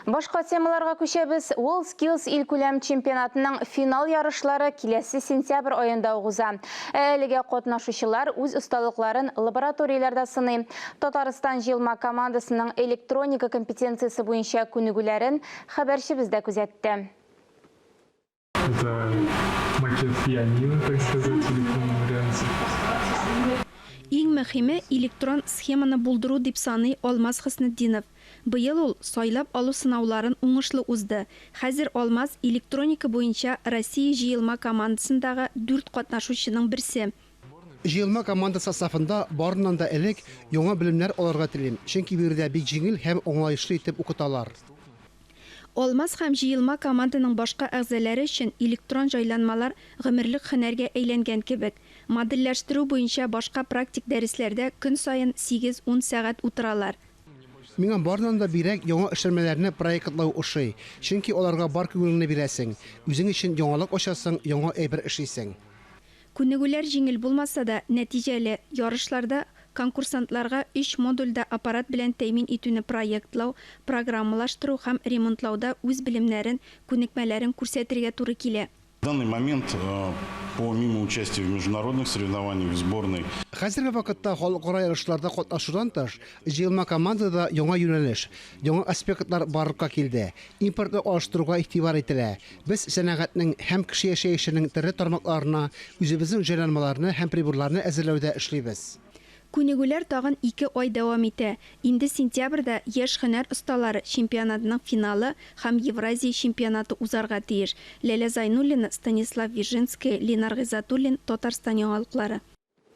Башка темаларга күчәбез. WorldSkills илкүләм чемпионатының финал ярышлары киләсе сентябрь аенда ук уза. Ә әлегә катнашучылар үз осталыкларын лабораторияләрдә сыный. Татарстан җыелма командасының электроника компетенциясе буенча күнегүләрен хәбәрчебез дә күзәтте. Это макет пианино, так сказать, в электронном варианте. Иң мөһиме, электрон схеманы булдыру, дип саный Алмаз Хөснетдинов. Быел ул сайлап алу сынауларын уңышлы узды. Хәзер Алмаз электроника буенча Россия җыелма командасындагы дүрт катнашучының берсе. Җыелма команда составында барыннан да элек яңа белемнәр алырга телим, чөнки биредә бик җиңел һәм аңлаешлы итеп укыталар. Алмаз һәм җыелма команданың башка әгъзалары өчен электрон җайланмалар гомерлек һөнәргә әйләнгән кебек. Модельләштерү буенча башка практик дәресләрдә көн саен сигез-ун сәгать утыралар. Миңа барыннан да бигрәк яңа эшләнмәләрне проектлау ошый, чөнки аларга бар күңелеңне бирәсең, үзең өчен яңалык ачасың, яңа әйбер эшлисең. Күнегүләр җиңел булмаса да, нәтиҗәле. Ярышларда конкурсантларга өч модульдә аппарат белән тәэмин итүне проектлау, программалаштыру һәм ремонтлауда үз белемнәрен, күнекмәләрен күрсәтергә туры килә. В данный момент, помимо участия в международных соревнованиях в сборной. Хәзерге вакытта халыкара ярышларда катнашудан тыш, җыелма командада яңа юнәлеш, яңа аспектлар барлыкка килде. Импортны алыштыруга игътибар ителә. Без сәнәгатьнең һәм кеше яшәешенең төрле тармакларына үзебезнең җайланмаларны һәм приборларны әзерләүдә эшлибез. Күнегүләр тагын ике ай дәвам итә. Инде сентябрьдә Яшь һөнәр осталары чемпионатының финалы һәм Евразия чемпионаты узарга тиеш. Ләлә Зайнуллина, Станислав Виженский, Ленар Гыйззәтуллин, Татарстан яңалыклары.